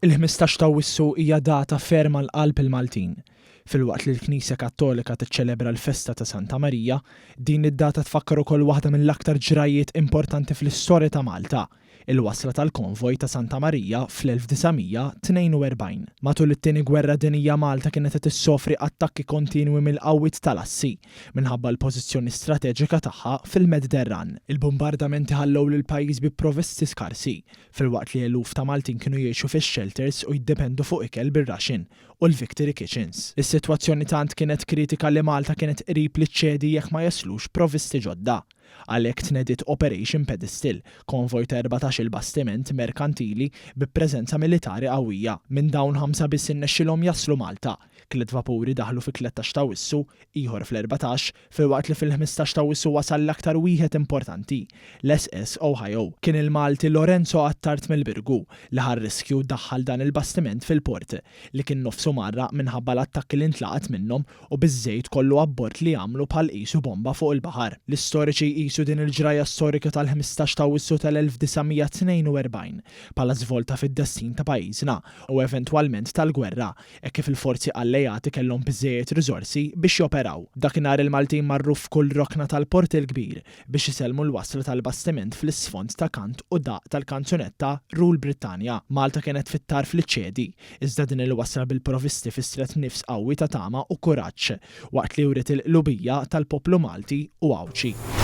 Il-15 ta' Awwissu hija data ferm għal qalb il-Maltin. Filwaqt li l-Knisja Kattolika tiċċelebra l-festa ta' Santa Marija, din id-data tfakkar ukoll waħda mill-aktar ġrajjiet importanti fl-istorja ta' Malta, il-wasla tal-konvoj ta' Santa Marija fl-1942. Matul it-Tieni Gwerra Dinjija Malta kienet qed issofri attakki kontinwi mill-qawwiet tal-Assi minħabba l-pożizzjoni strateġika tagħha fil-Mediterran. Il-bumbardamenti ħallew lill-pajjiż bi provvisti skarsi, filwaqt li eluf ta' Maltin kienu jgħixu fix-xelters u jiddependu fuq ikel bir-ration u l-Victory Kitchens. Is-sitwazzjoni tant kienet kritika li Malta kienet qrib li ċċedi jekk ma jaslux provvisti ġodda. Għalhekk tnediet Operation Pedestal, konvoj ta' 14-il bastiment merkantili bi preżenza militari qawwija. Minn dawn ħamsa biss irnexxielhom jaslu Malta. Tliet vapuri daħlu fit-13 ta' Awwissu, ieħor fl-14, filwaqt li fil-15 ta' Awwissu wasal l-aktar wieħed importanti, l-SS Ohio. Kien il-Malti Lorenzo Attard mill-Birgu li ħa r-riskju daħħal dan il-bastiment fil-port, li kien nofsu mgħarraq minħabba l-attakki li ntlaqat minnhom u biż-żejt kollu abbord li għamlu bħal qisu bomba fuq il-baħar. L-istoriċi jqisu din il-ġrajja storika tal-15 ta' Awwissu tal-1942 bħala żvolta fid-destin ta' pajjiżna u eventwalment tal-gwerra hekk kif il-forzi alleati kellhom biżżejjed riżorsi biex joperaw. Dakinhar il-Maltin marru f'kull rokna tal-Port il-Kbir biex isellmu l-wasla tal-bastiment fl-isfond ta' kant u daqq tal-kanzunetta Rule Britannia. Malta kienet fit-tarf li ċċedi, iżda din il-wasla bil-provisti fissret nifs qawwi ta' tama u kuraġġ, waqt li wriet il-qlubija tal-poplu Malti u Għawdxi.